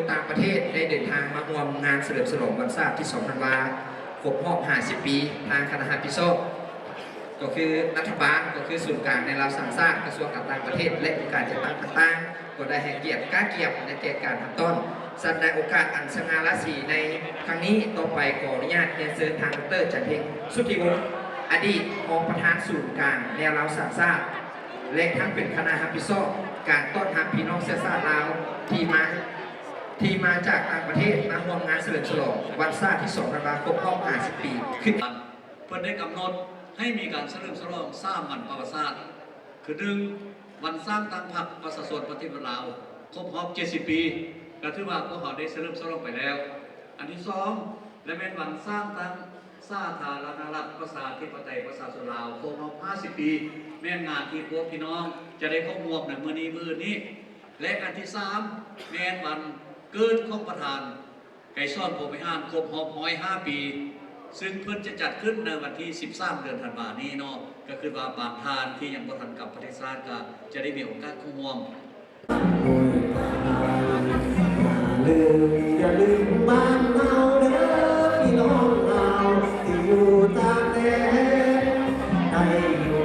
ต่างประเทศได้เดินทางมาร่วมงานเฉลิมฉลองวันชาติที่สองธันวา ครบรอบห้าสิบปี ทางคณะรับผิดชอบ ก็คือรัฐบาล ก็คือศูนย์กลางแนวลาวสร้างชาติ กระทรวงการต่างประเทศ และองค์การจัดตั้งต่างๆ ก็ได้ให้เกียรติ กล้าเกียรติ และแจกการรับต้อน สันในโอกาสอันสง่าราศีในครั้งนี้ ต่อไปขออนุญาตเรียนเชิญท่าน ดอกเตอร์ จันทร์เพ็ง สุทธิวงศ์ อดีตรองประธานศูนย์กลางแนวลาวสร้างชาติ และทั้งเป็นคณะรับผิดชอบการต้อนรับพี่น้องเชื้อชาติลาวที่มา ที่มาจากต่างประเทศมาร่วมงานเฉลิมฉลองวันชาติที่สองธันวาคมครบรอบห้าสิบปี ขึ้น เปิ้นได้กำหนดให้มีการเฉลิมฉลองสามวันประวัติศาสตร์ คือหนึ่ง วันสร้างตั้งพรรคประชาชนปฏิวัติลาว ครบรอบเจ็ดสิบปี ก็ถือว่าพวกเขาได้เฉลิมฉลองไปแล้ว อันที่สอง และแม่นวันสร้างตั้งสาธารณรัฐประชาธิปไตยประชาชนลาว ครบรอบห้าสิบปี แม่นงานที่พวกพี่น้องจะได้เข้าร่วมในมื้อนี้มื้ออื่นนี้ และอันที่สาม แม่นวันเกิดของประธาน ไกรสอน พรหมวิหาร ครบรอบร้อยห้าปี ซึ่งเพิ่นจะจัดขึ้นในวันที่สิบสาม เดือนธันวานี้เนาะ ก็คือว่าบางท่านที่ยังบ่ทันกลับประเทศชาติก็จะได้มีโอกาสเข้าร่วม อย่าลืม อย่าลืมบ้านเฮาเด้อพี่น้องเฮาที่อยู่ต่างแดน ได้อยู่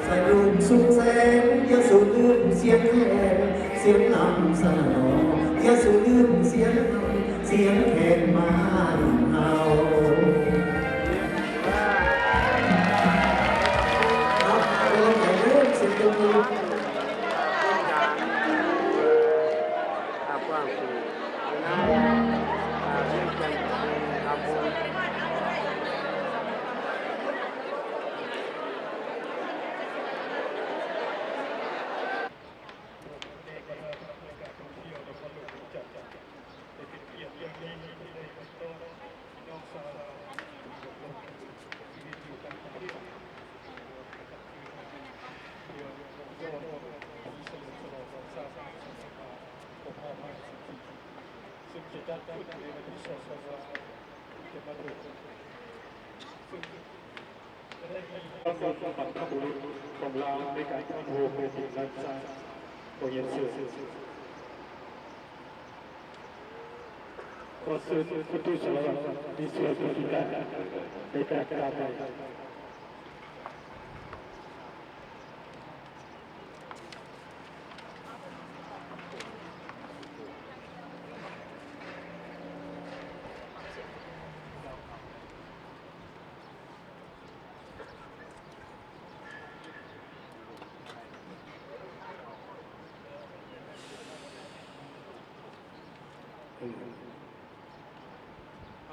สนุกสุขแสน อย่าสูลืมเสียงแคน เสียงลำสนอ อย่าสูลืมเสียงลำ เสียงแคนบ้านเฮา ครับ เริ่มใหม่เริ่มเสียงดนตรี ครับ กว้างสุด ซึ่งจะจัดขึ้นในวันที่สองธันวาคม ซึ่งจะได้มี ต้อนรับบรรพบุรุษของลาวในการเข้าโฮมในถิ่นล้านช้าง ขอเรียนเชิญ ขอเชิญคุณครูสารวัตร ดีชัวร์ สุธิการ ในการกล่าวไป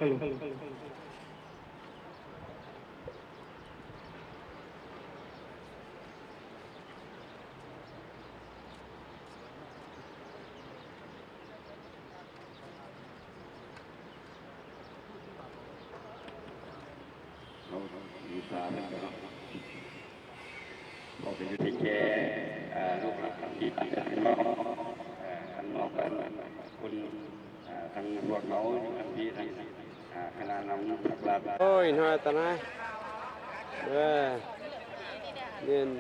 ฮัลโหล เอา เอา มีสามนะครับ ขอเป็นยุติแก่ เอ่อ ลูกหลานที่ตัดสินเนาะ เอ่อ ท่านมอบกัน คุณ เอ่อ ทางพวกเขาอยู่ทั้งที่ทั้ง เอ่อ คณะนำนักปราชญ์ Ôi, hnoi taux naaiv, mienh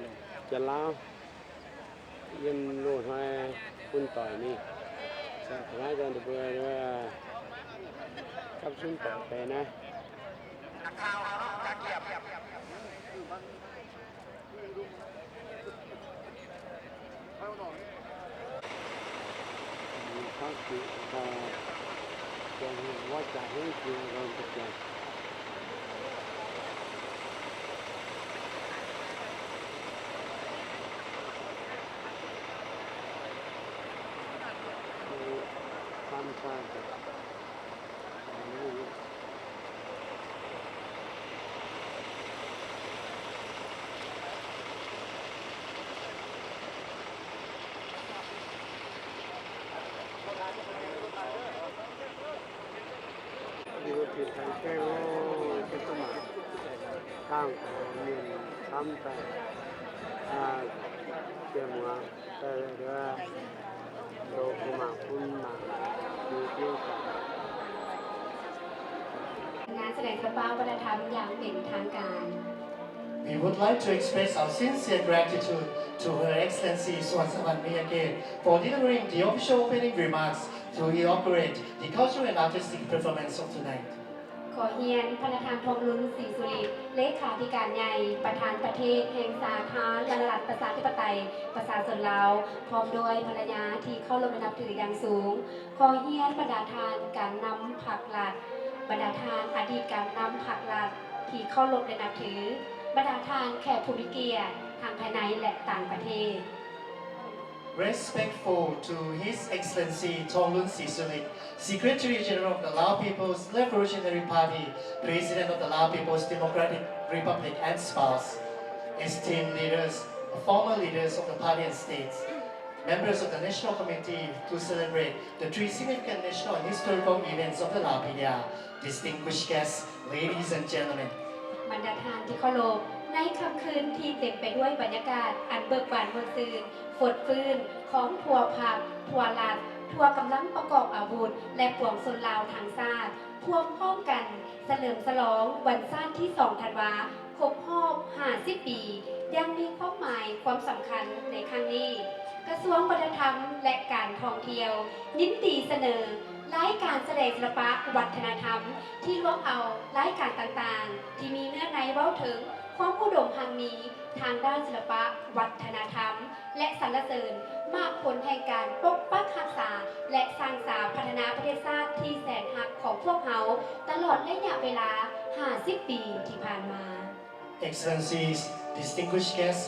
Janx-Lauv yiem loz-hnoi bun doic mingh. Naaiv mbuo gapv zunv doic deix naaiv. Liuz tin-htaangx gaengh lorh, gaengh duqv mangc, gaengh mienh camv daaih, jiex muangx daaih, zoux mangc bun mangc, liuz biouv daaih. งานแสดงทอดผ้าวัฒนธรรมอย่างเป็นทางการ We would like to express our sincere gratitude to Her Excellency Suwannavongh Meiyake for delivering the official opening remarks to inaugurate the cultural and artistic performance of tonight. ขอเฮียนพนักงาน ทองลุน ศรีสุริต เลขาธิการใหญ่ ประธานประเทศแห่งสาธารณรัฐประชาธิปไตยประชาชนลาว พร้อมด้วยภรรยาที่เคารพและนับถืออย่างสูง ขอเฮียนบรรดาท่านการนำพรรครัฐ บรรดาท่านอดีตการนำพรรครัฐที่เคารพและนับถือ บรรดาท่านแขกผู้มีเกียรติทั้งภายในและต่างประเทศ Respectful to His Excellency Thongloun Sisulit, Secretary General of the Lao People's Revolutionary Party, President of the Lao People's Democratic Republic and spouse, esteemed leaders, former leaders of the party and states, members of the National Committee to celebrate the three significant national and historical events of the Lao P D R, distinguished guests, ladies and gentlemen. บรรดาท่านที่เคารพ ในค่ำคืนที่เต็มไปด้วยบรรยากาศอันเบิกบานม่วนซื่น ฟดฟื้น ของทั่วพรรค ทั่วรัฐ ทั่วกำลังประกอบอาวุธ และปวงชนลาวทั้งชาติ พร้อมๆกันเฉลิมฉลองวันชาติที่สองธันวา ครบรอบห้าสิบปี อย่างมีความหมายความสำคัญในครั้งนี้ กระทรวงวัฒนธรรมและการท่องเที่ยว ยินดีเสนอรายการแสดงศิลปะวัฒนธรรม ที่รวมเอารายการต่างๆ ที่มีเนื้อในเว้าถึงความอุดมฮังมีทางด้านศิลปะวัฒนธรรม และสรรเสริญมากผลแห่งการปกปักรักษา และสร้างสาพัฒนาประเทศชาติที่แสนฮักของพวกเฮา ตลอดระยะเวลาห้าสิบปีที่ผ่านมา Excellencies, distinguished guests.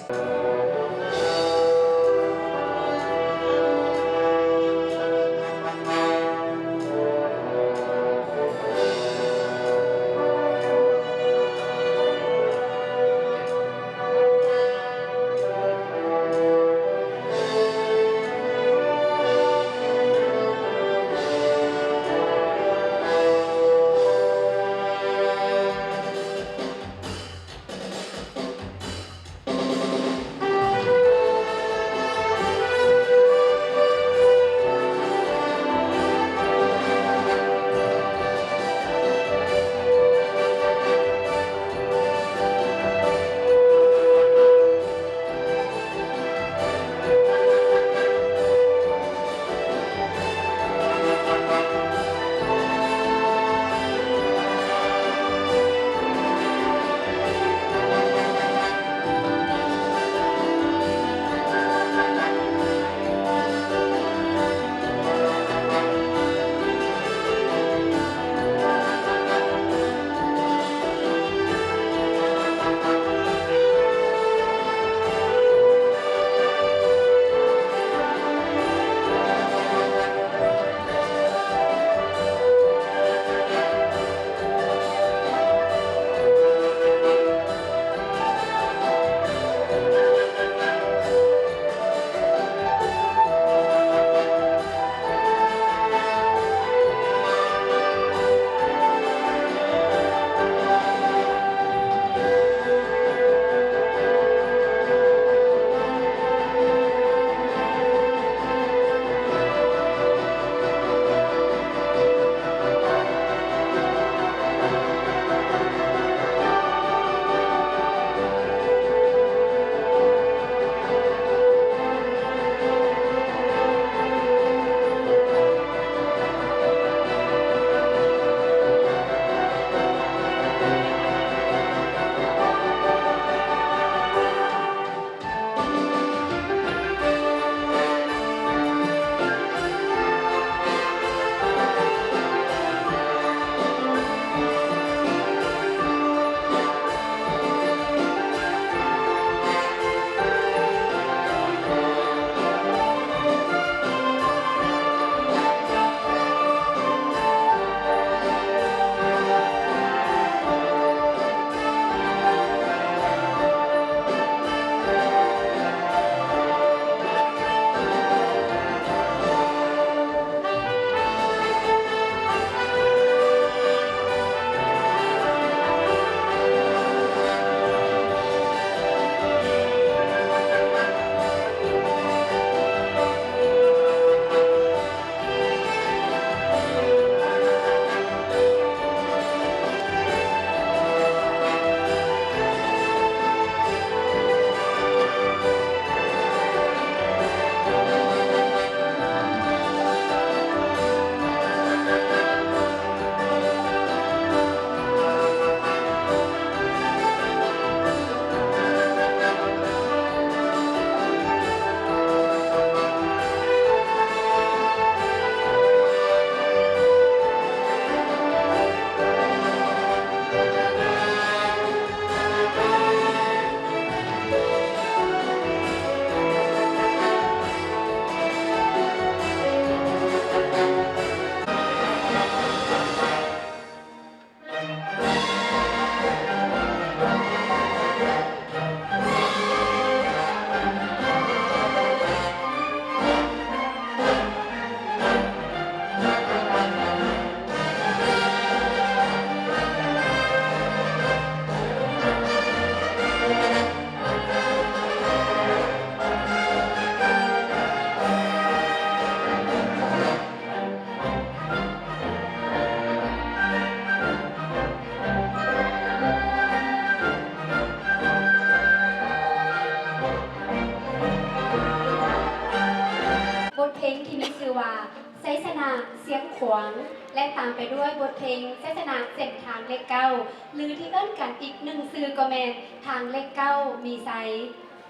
เสียงขวาง และตามไปด้วยบทเพลงไซสนาเส้นทางเลขเก้า หรือที่เอิ้นกันอีกหนึ่งชื่อก็แม่นทางเลขเก้ามีชัย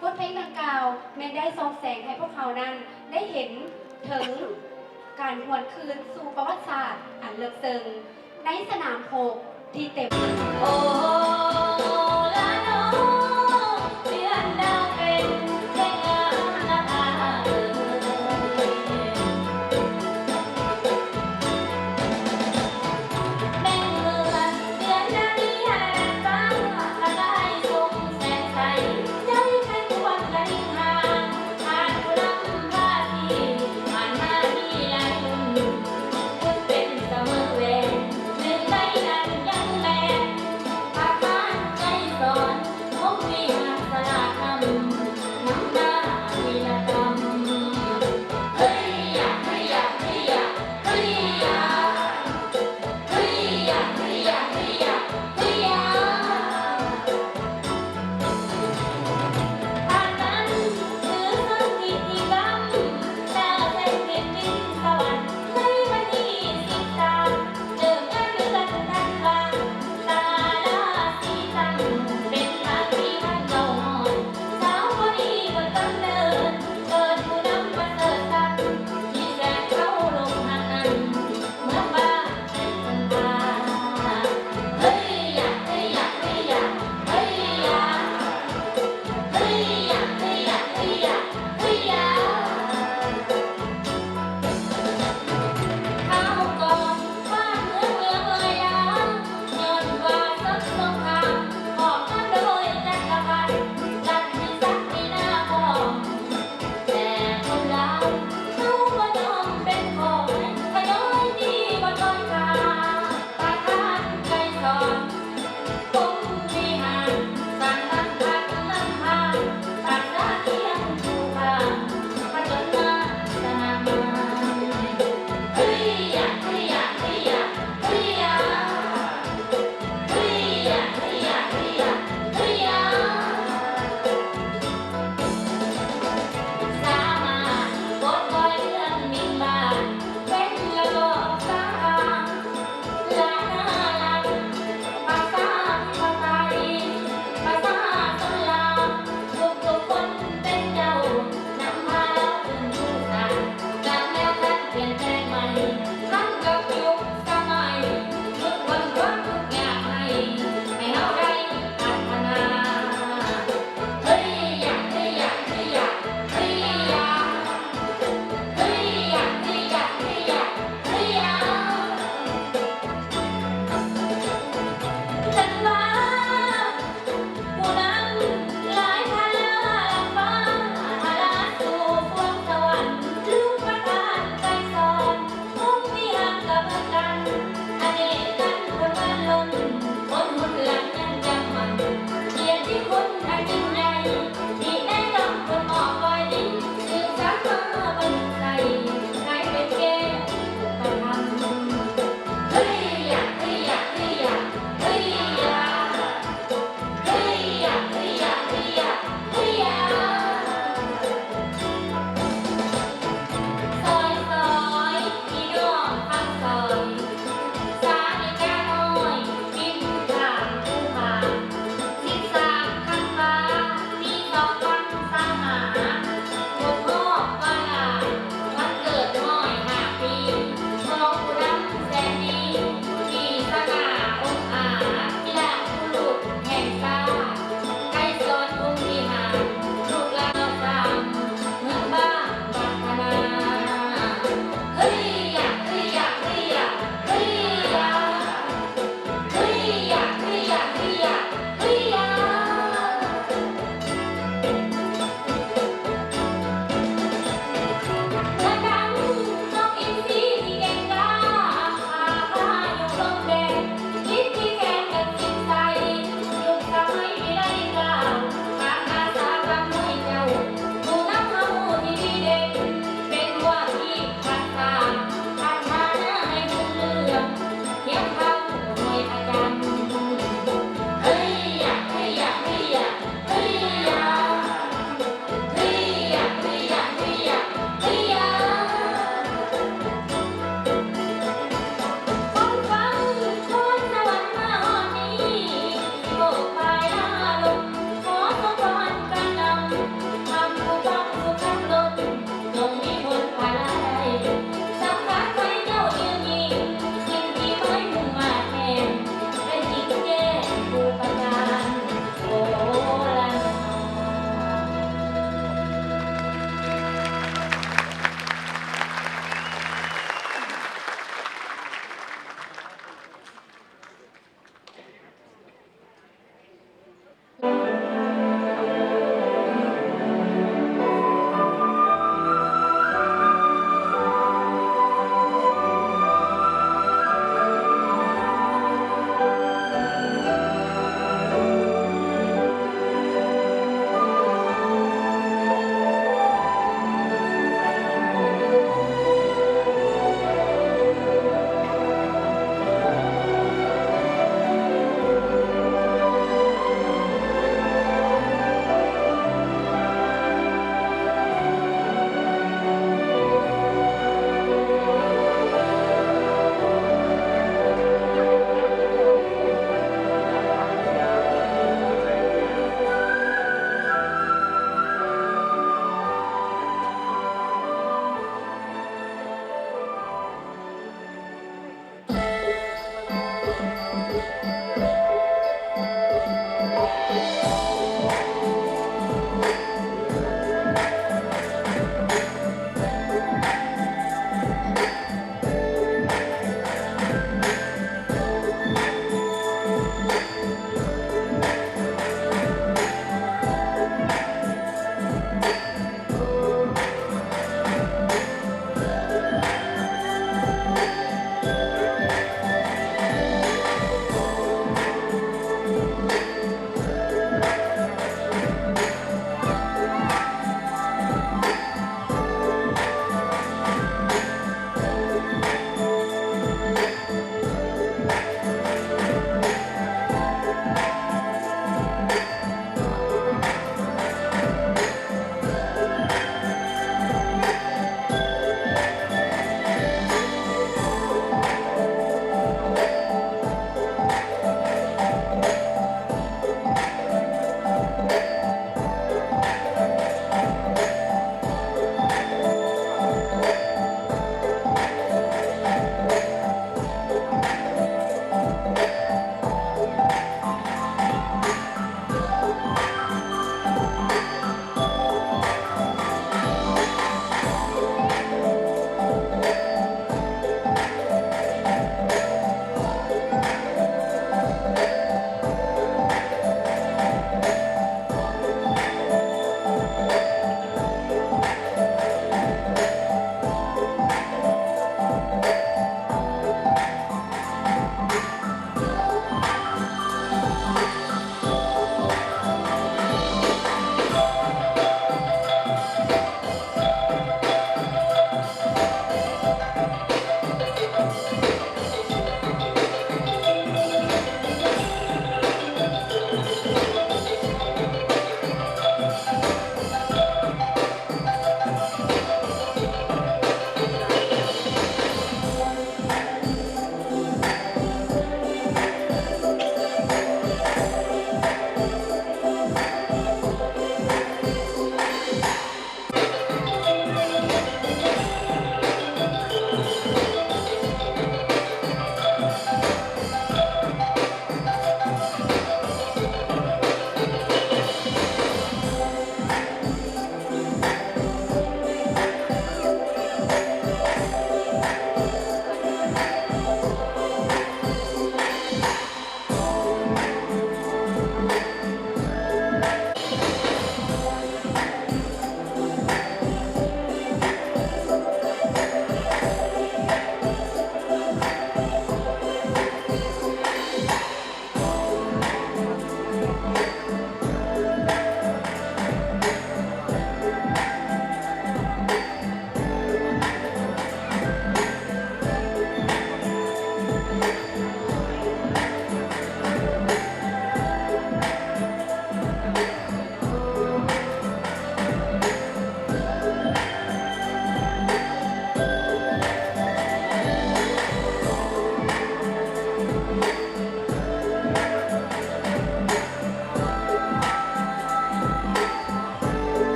บทเพลงดังกล่าวแม่นได้ส่องแสงให้พวกเฮานั้นได้เห็นถึงการหวนคืนสู่ประวัติศาสตร์อันเลิศเซิงในสนามโฮกที่เต็ม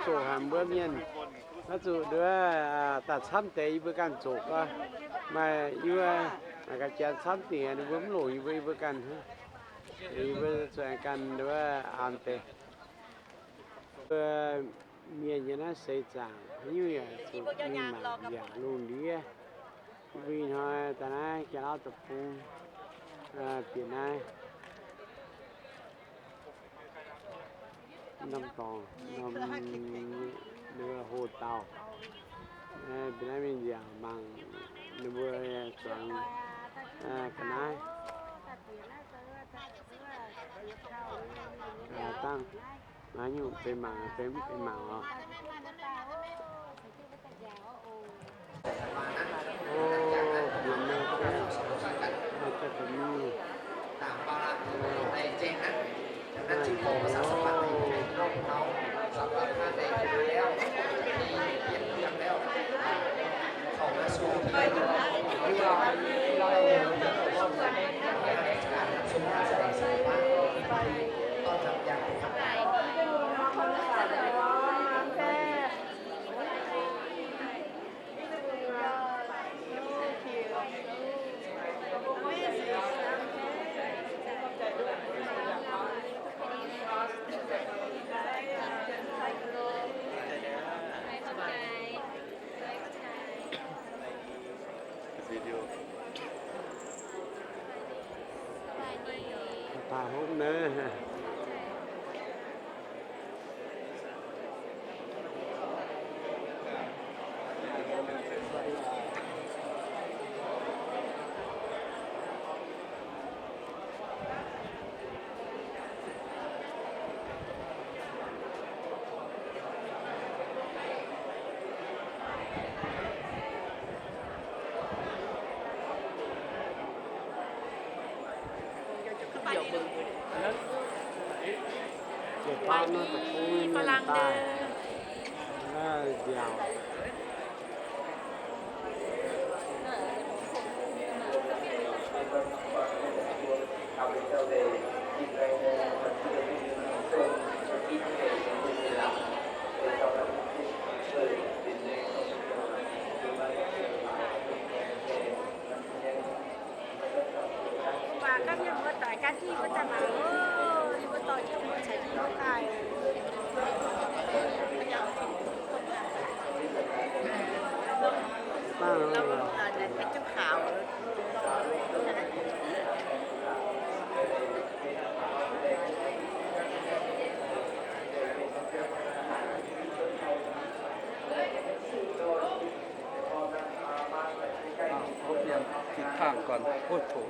Zoqc haic mbuo mienh, maiv zuqc nduov, daaih camv deix yie mbuo ganh zoqc oc. Maaih yie mbuo, maaih ga'jangx camv dingc, ninh mbuo mv longc yie mbuo, yie mbuo ganh, yie mbuo zuqc ganh nduov an deix. Mbuo mienh nyei naaiv seix zaangc, haaix nyungc yaac zuqc mingh mangc yaac lungh ndiev. Mbuo ih hnoi daaih naaiv Janx-Lauv deic-bung, bieqc naaiv norm dorngx, norm ho dauh, bieqc naaiv mingh nziaauc mangc ninh mbuo zuangx ga'naaiv. Dangh haaix nyungc benx mangc, benx mv benx mangc oc. Video. Mbuo mangc gaax mienh muoz-doic gaax, mbuo daaih mangc oc. Mbuo dorh jienv mbuo caux jienv mbuo daaih. Thịt thẳng còn ôi thổ.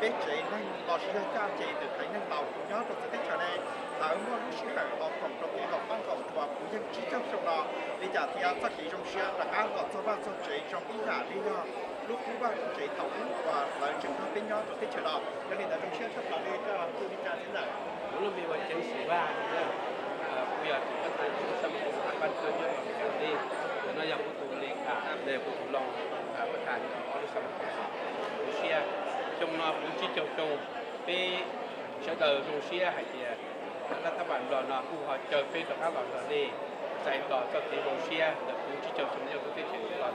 Zeix nengh lorz sih yangh jaav jiex deix tengx nengh lauz nyob rau za'gengh taux naaiv, taux muonh lub sih haic oix kongx rau gengh lorz bangv gauh nduov bun yiem jiex jauv song nor, li jaax tiav zorqv jiex nzung siev daaih gaav lorz zorqv waac zorqv zeix zong ih yaac li yaac lub kuv waac zeix taux wuov laaix zengc nor benx nyob rau deix qiex lorz yaac li daaih nzung siev cuotv taux li gauh duqv li jaax ziex nzengc. Mv lungh mienh oix jiex sic waac, mbuo yaac zuqc butv taux lub sanh mv dungx taux banh cuotv nyei lorz gaax li. Nor yaac mbuo dungx lengc aac, mbuo dungx longc butv taux lub sanh mv dungx siv. Jong nor bungx jiex jauv jong beiv siev douh nzung siev haic jiex. Naaiv daaih mbatc mbuo nor mbuo horc jauv beiv daaih gaav lorz lorz leih, zaaix dorh zorqv deix nzung siev daaih bungx jiex jauv jong yiem duqv deix qiex lorz nor,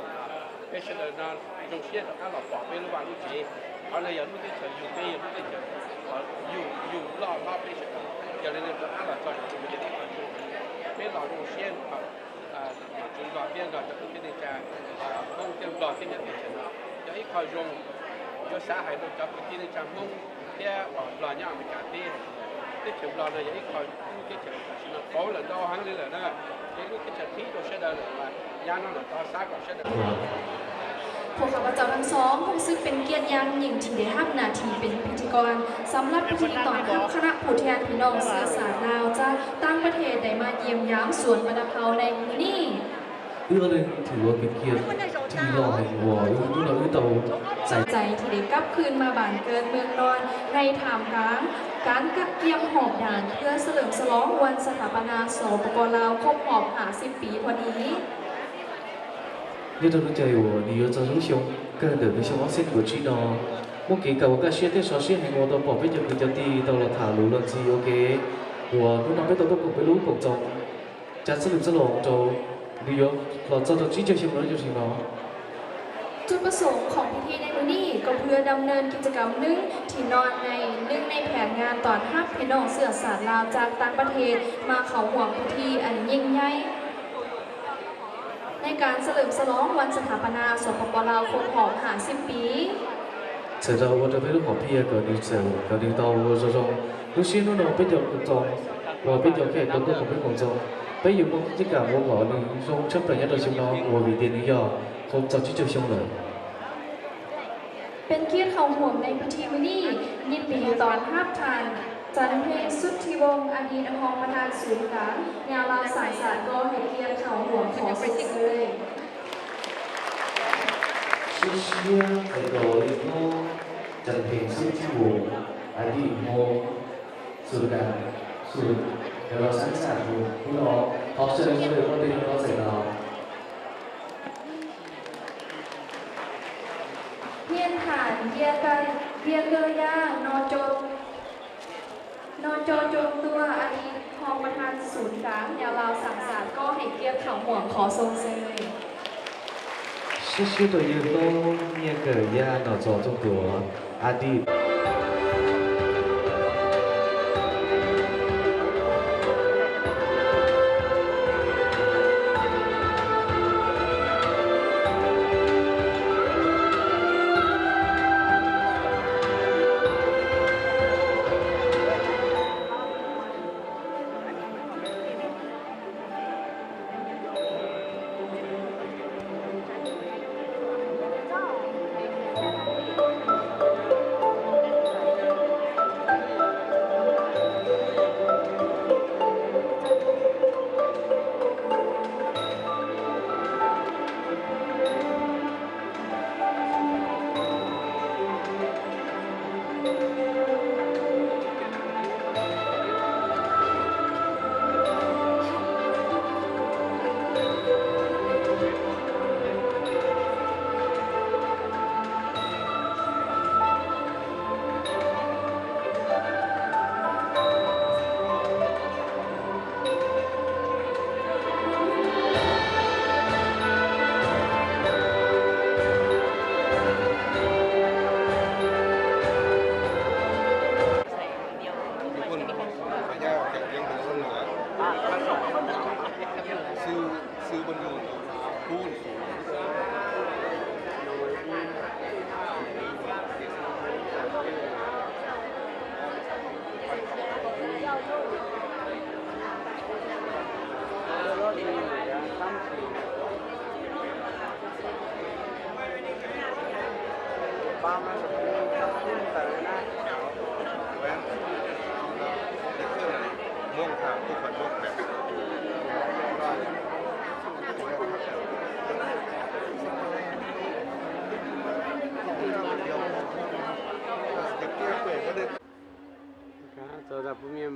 beiv siev douh nor nzung siev daaih gaav lorz borqc beiv lov waac lov jiex. Oix nor yaac lov deix qiex yungh beiv yaac lov deix qiex, yungh yungh lorh lorh beiv siev douh, yaac liuz ninh daaih gaav lorz zorqv yungh beiv lorz nzung siev, mangc zungv lorz biev nor, jangx duqv deix ninh jaa, mv deix lorz jienv nyei deix qiex nor, yaac ih koi nzung, yaac saax haic nor jangx duqv deix ninh jaa Hmong biev lorz nyei Aa^me^li^gaa deix, deix qiex lorz nor yaac ih koi duqv deix qiex nor, bouv la'ndau hnangv liuz la'naaiv, yaac duqv deix qiex tingv dongh siev douh la'maah nyaanh nor la'ndau saax gorngv siev douh. พวกข้าพเจ้าทั้งสองรู้สึกเป็นเกียรติอย่างยิ่งที่ได้รับหน้าที่เป็นพิธีกรสำหรับพิธีต้อนรับคณะผู้แทนพี่น้องเชื้อชาติลาวจากต่างประเทศได้มาเยี่ยมยามสวนบรรพเภาในมื้อนี้ เอื้อเลยถือว่าเป็นเกียรติที่หล่อแห่งหัวอื้ออื้อเราอื้อเตาใส่ ใจที่ได้กลับคืนมาบ้านเกิดเมืองนอนในท่ามกลางการเตรียมหอบด้านเพื่อเฉลิมฉลองวันสถาปนา สปป ลาว ครบรอบ ห้าสิบ ปีพอดี Yie taux duqv jai wuov, ninh yaac zorqv lov xiong ganh ndeic mingh xiong orv sin mbuoqc jienv nor, mungv gengx gauh ga'sie deix sor siev hengx wuov dorh borqc beiv jiex guix jiex dih dorh lorz taux luz lorz nzih oc geh. Wuov hnangv nor beiv dorh duqv gong beiv lov gong zorng, jaax zinh lingc zinh longx zoux, ninh yaac lorz zorqv dorh jienv jiex xiong nor jiex xiong nor. จุดประสงค์ของพิธีในมื้อนี้ก็เพื่อดำเนินกิจกรรมหนึ่งที่นอนในหนึ่งในแผนงานต้อนรับพี่น้องเชื้อชาติลาวจากต่างประเทศมาเข้าร่วมพิธีอันยิ่งใหญ่ ในการเฉลิมฉลองวันสถาปนา สปป ลาว ครบรอบ ห้าสิบ ปี Ceix daaih wuov deix beiv duqv horpc biev gaux ninh ceix gaux ninh dau wuov zorng zorng. Lov siev nor beiv jauv gong zorng, wuov beiv jauv kaeqv dau duqv horpc beiv gong zorng. Beiv yiem mbuo jienv gaax wuov gorx ninh zong cuotv daaih nyei dorh xiong nor wuov wih dien ninh yaac hopv zorng jienv jiex xiong lorqc. เป็นเกียรติเข้าร่วมในพิธีมื้อนี้ ยินดีต้อนรับท่าน จันเพ็ง สุทธิวงศ์ อดีตรองประธานศูนย์กลางแนวลาวสร้างชาติ ก็ให้เกียรติเข้าร่วมขอชมเชย Sieqv sieqv zeix douc yie gorngv Janx-Pengx Sutv Tiqv Wungc, aa, ninh hmong zuqc ganh zuqc yaac lorz cangv zanc hungh gunv nor, taux se ninh mbuo deix gorngv deix nor zeiz nor. Hmien Hanc, Yie Gau Yaangh, Nor Jou, Nor Jou Jong Duoh, อดีตรองประธานศูนย์กลางแนวลาวสร้างชาติ ก็ให้เกียรติเข้าร่วมขอชมเชย Sieqv sieqv douc yie gorngv Yie Gau Yaangh, Nor Jou Jong Duoh, aa, ninh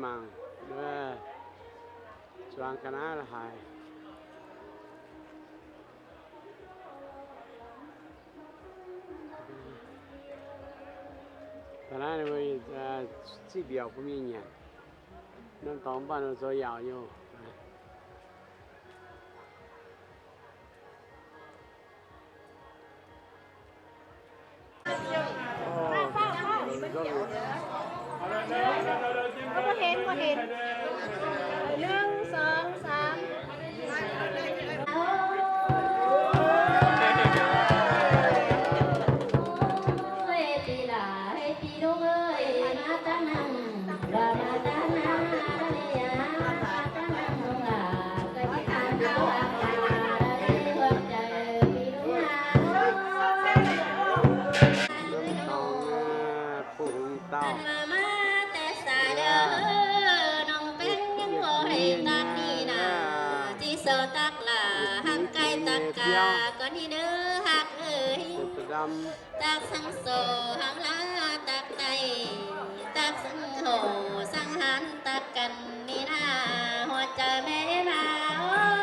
Mangc, zuangx ga'naaiv la'haic. Ga'naaiv ziqv mbiaauc bun mienh nyanc. Norm dorngx mv baac zoux yaauc nyei. Daaih sangv soux hnangv laav daaih daaih, daaih sangv hoc sangv haanv daaih ganh ninh naaiv huoqv jaaix maiv maaih oc.